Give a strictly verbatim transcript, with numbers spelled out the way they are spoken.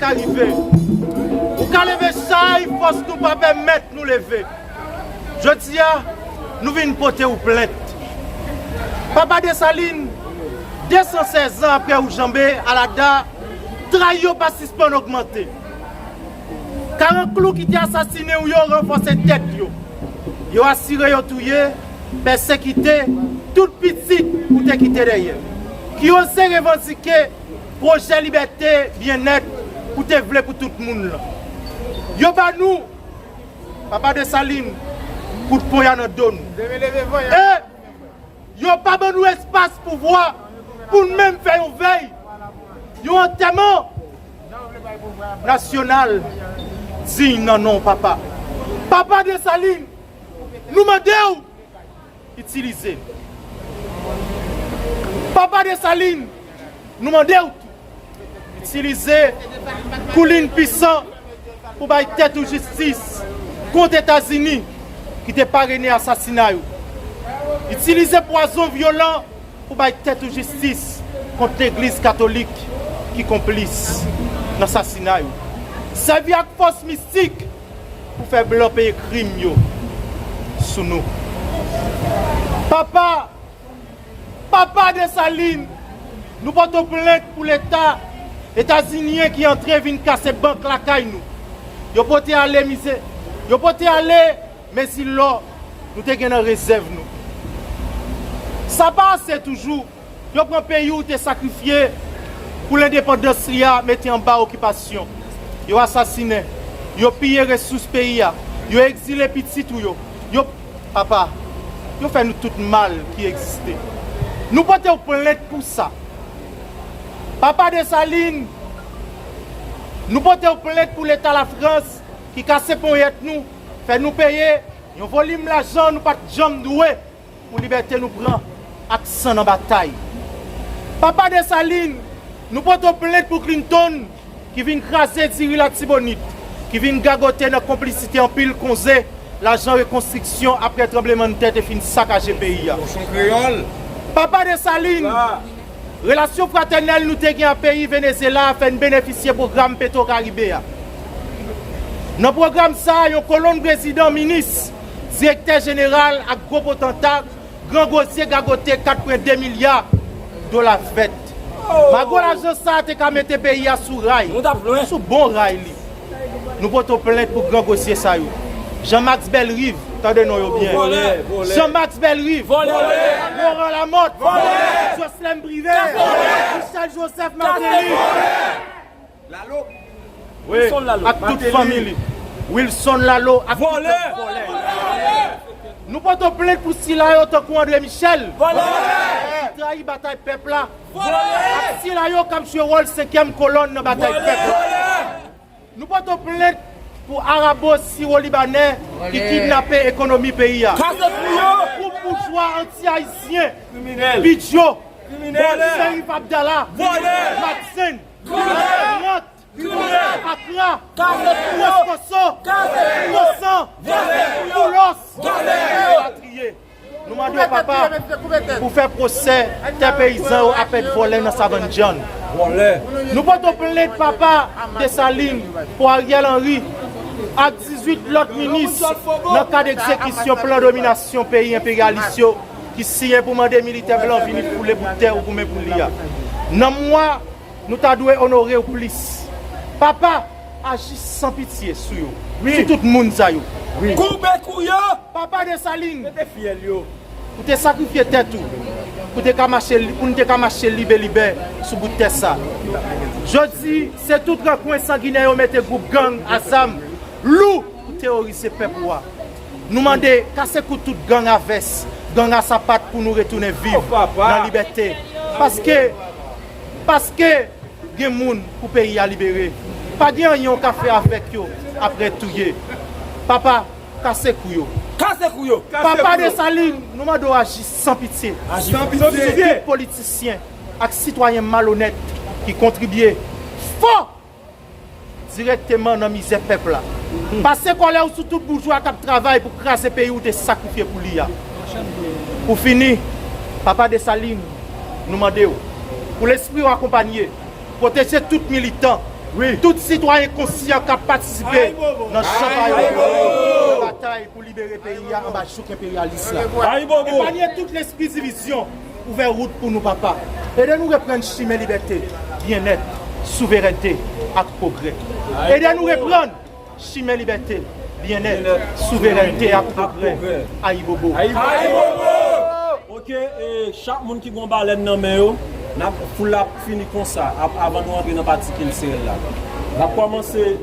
ka rive. Ou ka leve chay, fòs nou pa pèmèt nou leve. Jodi a, nou vin pote w plent. Papa Desalin, de san sèz an apre ou janbe, alada, tray yo pa sispann ogmante. Karanklou ki te asasinen w yo ranfòse tèt yo. Yo asire yo touye, pèsekite tout pitit ou te kite dèyè, ki oze revandike pwojè libète, byennèt ou te vle pou tout moun lan. Yo ba nou, Papa Desalin, kout ponya nan do nou. E yo pa ban nou espas pouvwa pou n menm fè yon vèy, yon antèman nasyonal diy nan non w, papa. Papa Desalin, nou mande w, itilize n. Papa Desalin, nou mande w tou, itilize koulin pisan pou bay tèt ou jistis kont Etazini ki te parene asasinay ou. Itilize pwazon vyolan pou bay tèt ou jistis kont legliz katolik ki konplis nan asasinay ou. Sèvi ak fòs mistik pou fè blan peye krim yo sou nou. Papa, Papa Desalin, nou pote w plent pou Leta etazinyen ki antre vin kase bank lakay nou. Yo pote ale mize, yo pote ale mezi lò nou te gen nan rezèv nou. Sa pa ase toujou, yo pran peyi w te sakrifye pou lendepandans li a mete anba okipasyon. Yo asasinen, yo piye resous peyi a, yo egzile pitit ou yo, yo, papa, yo fè nou tout mal ki egziste. Nou pote w plent pou sa. Papa Desalin, nou pote w plent pou Leta Lafrans ki kase ponyèt nou, fè nou peye yon volim lajan nou pa t janm dwe pou libète nou pran ak san nan batay. Papa Desalin, nou pote w plent pou Clinton ki vin kraze diri Latibonit, ki vin gagote nan konplisite anpil konze lajan rekonstriksyon apre tranblemanntè te fin sakaje peyi a. Kochon kreyòl. Papa Desalin, relasyon fratènèl nou te gen ak peyi Venezyela fè n benefisye pwogram Petro Caribe a. Nan pwogram sa a, yon kolonn prezidan, minis, direktè jeneral ak gwo potanta, gran gwosye gagote kat pwen de milya dola vèt. Mago lajan sa a te ka mete peyi a sou ray, sou bon ray li. Nou pote w plent pou gran gwosye sa yo. Jean Max Bellerive, tande non yo byen. Jean Max Bellerive, Laurent Lamothe, Jocelerme Privert, Michel Joseph Martelly, Wilson Lalo ak tout fanmi li. Wilson Lalo ak tout lòt vòlè. Nou pote w plent pou sila yo tankou André Michel, ki trayi batay pèp la, ak sila yo k ap jwe wòl senkyèm kolòn nan batay pèp la. Nou pote w plent pou Arabo Siwo Libanè ki kidnape ekonomi peyi a. Gwoup boujwa anti-ayisyen, Bidjo, Sherif Abdallah, Maxen, Rant, Akra, Wòs Konso, Inosan, Boulos, elatriye. Nou mande w, papa, pou fè pwosè tè peyizan yo apèd vòlè nan Savann Jòn. Nou pote w plent, papa Desalin, pou Ariel Henry ak dizuit lòt minis nan kad egzekisyon plan dominasyon peyi enperyalis yo ki siyen pou mande militè blan vini foule bout tè ou goumen pou li a. Nan mwa nou ta dwe onore w plis. Papa, aji san pitye sou yo, sou tout moun sa yo. Koupe kou yo! Papa Desalin, mete fyèl yo. Ou te sakrifye tèt ou pou te ka mache li-, pou n te ka mache libelibè sou bout tè sa. Jodi, se tout rankwen sanginè yo mete gwoup gang a zam lou pou teworize pèp ou a. Nou mande, kase kou tout gang a vès, gang a sapat pou nou retounen viv nan libète. Paske, paske gen moun pou peyi a libere. Pa gen anyen w ka fè avèk yo apre touye. Papa, kase kou yo. Kase kou yo. Papa Desalin, nou mande w aji san pitye. Aji san pitye. Sou tout politisyen ak sitwayen malonèt ki kontribye fò dirèkteman nan mizè pèp la. Pase kòlè w sou tout boujwa k ap travay pou kraze peyi w te sakrifye pou li a. Pou fini, Papa Desalin, nou mande w, pou lespri w akonpanye, pwoteje tout militan Tout sitwayen konsyan k ap patisipe nan chan pa yo, nan batay pou libere peyi a anba jouk enperyalis la. Epanye tout lespri divizyon, ouvè wout pou nou, papa. Ede nou reprann chimen libète, byennèt, souverènte ak pwogrè. Ede nou reprann chimen libète, byennèt, souverènte ak pwogrè. Ayibobo. Ok, e, chak moun ki gon balèn nan men yo, n ap foul la ap fini konsa ap- avan nou antre nan pati kiltirèl la. N ap kòmanse